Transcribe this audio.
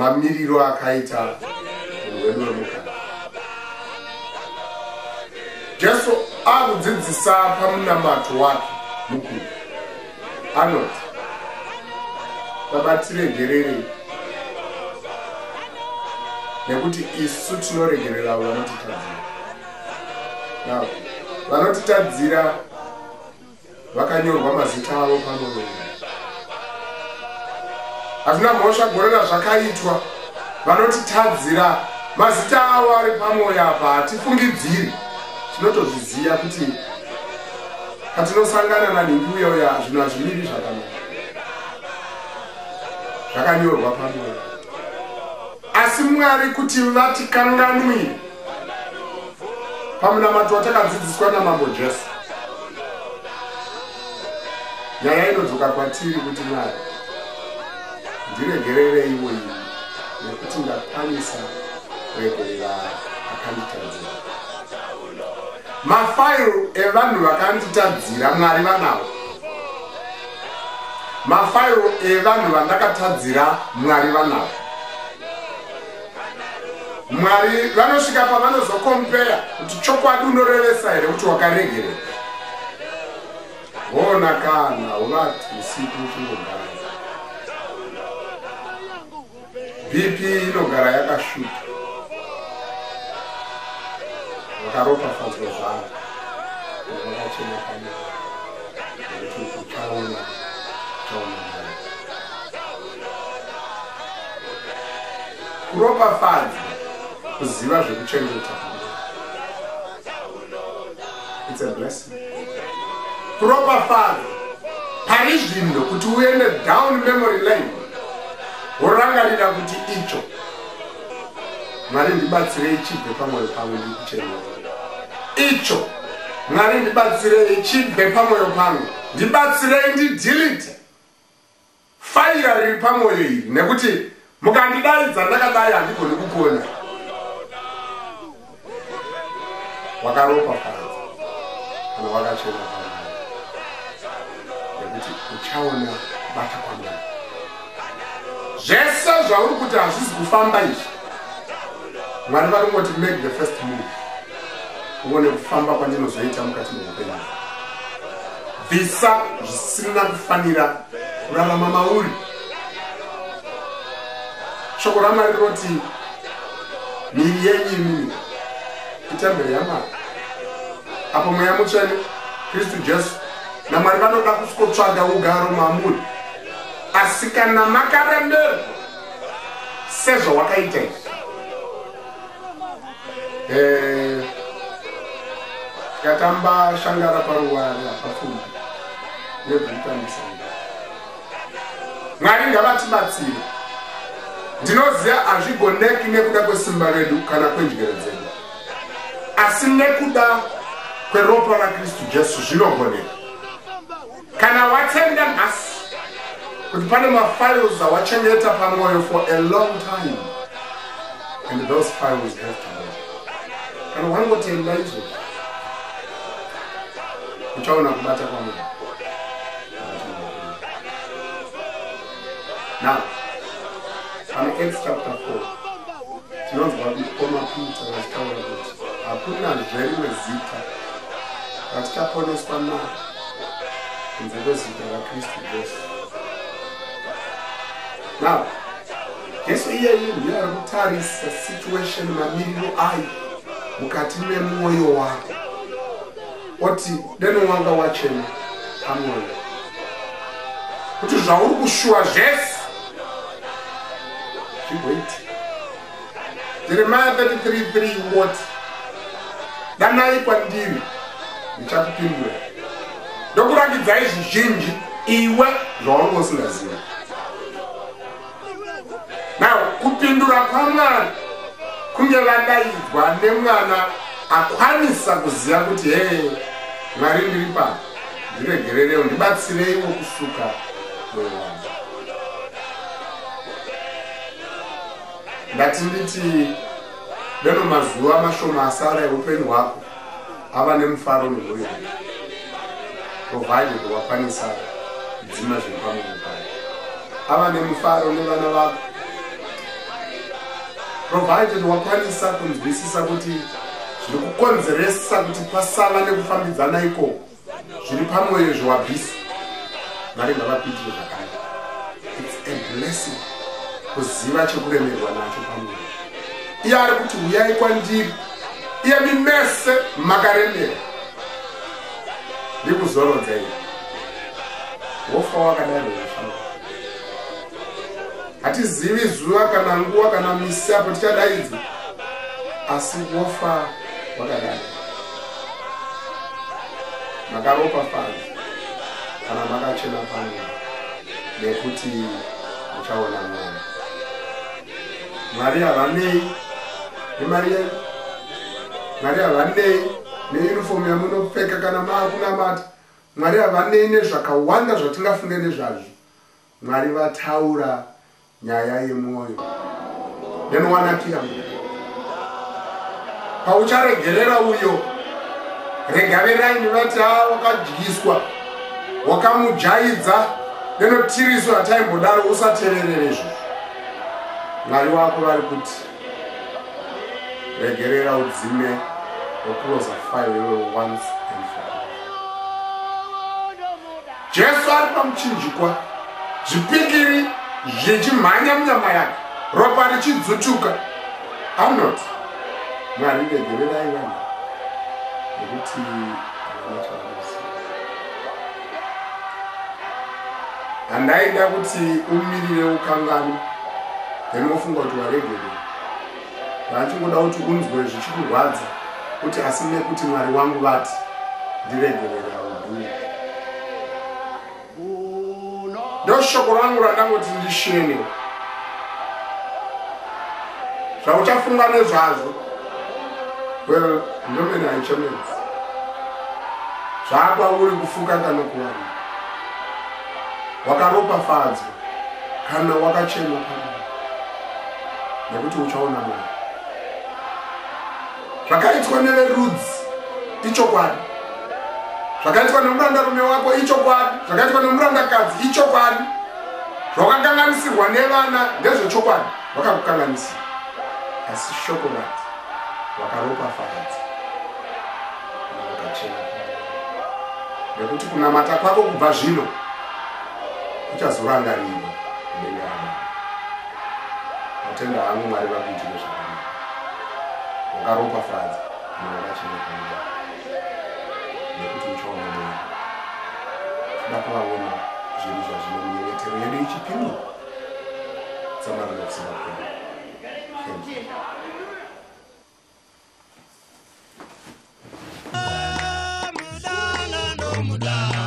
Mamiriro akaita munhu wedu wemukati. Jesu akudzidzisa pamunamato wake mukuru anoti, Baba, tiregererei nekuti isu tinoregerera avo vanotitadzira. Now, vanotitadzira vakanyorwa mazita avo pamwoyo. Hazvina mhosva gore razvakaitwa, vanotitadzira mazita avo ari pamwoyo apa. Hatifungidziri, tinotozviziva kuti patinosangana nanhingi uya uya zvinhu hazvimiri zvakanaka, zvakanyorwa pamwoyo. Asi Mwari kuti vatikanganwire, pamunamato watakadzidziswa naMambo Jesu, nyaya inodzoka kwatiri kuti, Mwari, ndiregerereiwo ini nekuti ndakwanisa kuregerera akanditadzira. Mafairo evanhu vakanditadzira Mwari vanawo, mafairo evanhu vandakatadzira Mwari vanawo. Mwari vanosvika pavanozokompeya kuti chokwadi unorevesa here kuti wakaregerera. Hona, kana uvati usiku uchingogara, BP inogara yakashuta. Wakaropafadzwa zvako wakachena pamwoyo, nekuti uchaona Mwari. Kuropafadzwa kuziva zvekuchengeta pamwoyo, it's a blessing. Kuropafadzwa pari zvino kuti uende down memory lane, worangarira kuti icho, Mwari ndibatsirei chibve pamwoyo pangu, ndikuchengeta icho. Mwari ndibatsirei chibve pamwoyo pangu, ndibatsirei ndidelete faira riri pamwoyo iri, nekuti mukandidaidza ndakadai handigoni kukona. Wakaropafadzwa kana wakachena pamwoyo, nekuti uchaona kubata kwaMwari. Zvese zvauri kuti hazvisi kufamba izvi, Mwari vari kungoti, "Make the first move, uone kufamba kwandinozoita mukati meupenyu." Bvisa zvisina kufanira kurarama mauri. Shoko raMwari rinoti miri yenyu imimi itemberi yaMwari, apo Mweya Mutsvene, Kristu Jesu naMwari vanoda kusvikotsvaga ugaro mamuri. Asi kana makaremerwa sezvawakaita izvi, tikatamba shangara paruware hapafumbi nebvuta musango. Mwari ngavatibatsire. Ndinoziva hazvigoneki nekuda kwesimba redu kana kwenjere dzedu, asi nekuda kweropa raKristu Jesu zvinogoneka. Kana watenda nhasi kuti pane mafiles awachengeta pamwoyo for a long time and those files have to go, kana wangotenda izvozvo, uchaona kubata kwaMwari. Now, pana Acts chapter 4 tinonzwa mukoma Peter vachitaura kuti hakuna zverimwe zita ratichaponeswa naro kunze kwezita raKristu Jesu. Now, Jesu iyeye ndiye ari kutarisa situation, mamiriro ayo mukati memwoyo wako, oti deno wanga wachena pamwoyo, kuti zvauri kushuwa zvese zvigoitika. Jeremiah 33:3 woti, "Danai kwandiri, ndichakupindura, ndokurakidzai zvizhinji iwe zvaunge usingazivi." Now, kupindura kwaMwari kunge vadaidzwa nemwana akwanisa kuziva kuti, "He, Mwari, ndiri pano, ndiregererewo, ndibatsireiwo kusuka mwoyo wangu." Ndati nditi deno mazuva mashoma asara eupenyu hwako ava nemufaro nemhuri yako, provided wakwanisa kudzima zviri pamwoyo pako. Ava nemufaro nevana vako. Provided wakwanisa kunzwisisa kuti zviri kukonzeresa kuti pasava nekufambidzana ikoko zviri pamwoyo izvo wabvisa. Mwari ngavakuitire zvakanaka. It's a blessing kuziva chekuremerwa nacho pamwoyo. Iye ari kuti huyai kwandiri iyemi mese makaremera ndikuzorodza iye. Wofa wakadaro here? Hatizivi zuva kana nguva kana misi apo tichadaidzwa, asi wofa wakadaro. Makaropafadzwa kana makachena pamwe, nekuti muchaona Mwari. Mwari havanei nemari yenyu. Mwari havanei neunifomu yamunopfeka kana maakunamata. Mwari havanei nezvakawanda zvatingafunge nezvazvo. Mwari vataura nyaya yemwoyo. Nenowanakira Mwari. Paucharegerera uyo, rega veraini vati a wakadyiswa, wakamujaidza, nenotiriswa hataimbodaro, usateerere izvozvo. Mwari wako vari kuti regerera udzime wokuloza file iwewe once and for all. Jesu ari pamuchinjikwa, zvipikiri zvichimhanya munyama yake, ropa richidzutuka. Anoti, Mwari regererai vanhu nekuti havana chavanoziva. Handaida kuti umirire ukanganwe, then wofunga kuti waregerera. Ndachingoda kuti unzwe zvichikurwadza kuti asi nekuti Mwari wangu vati ndiregerera udu. Ndoshoko rangu randangoti ndishene. Zvauchafunga nezvazvo, well, ndomene haichemedzi. Zvakwauri kufuka kana kuwana. Wakaropafadzwa kana wakachena pamwe, nekuti uchaona Mwari. Zvakaitwa neverudzi ichokwadi, zvakaitwa nemurandarume wako ichokwadi, zvakaitwa nemurandakadzi ichokwadi, zvawakakanganisirwa nevana ndezvechokwadi, vakakukanganisira, asi shoko rati wakaropafadzwa wakachena, nekuti kunamata kwako kubva zvino kuchazorangarirwa kudenga raBaba. Matenda hangu, Mwari vakuitire zvakanaka. Wakaropafadzwa kana wakachena pamweya, nekuti uchaona Mwari. Toda kuvaona zvinhu zvazvino minyengetero yedu ichipindurwa dzamara nekusingaperi. Thank you. Muda.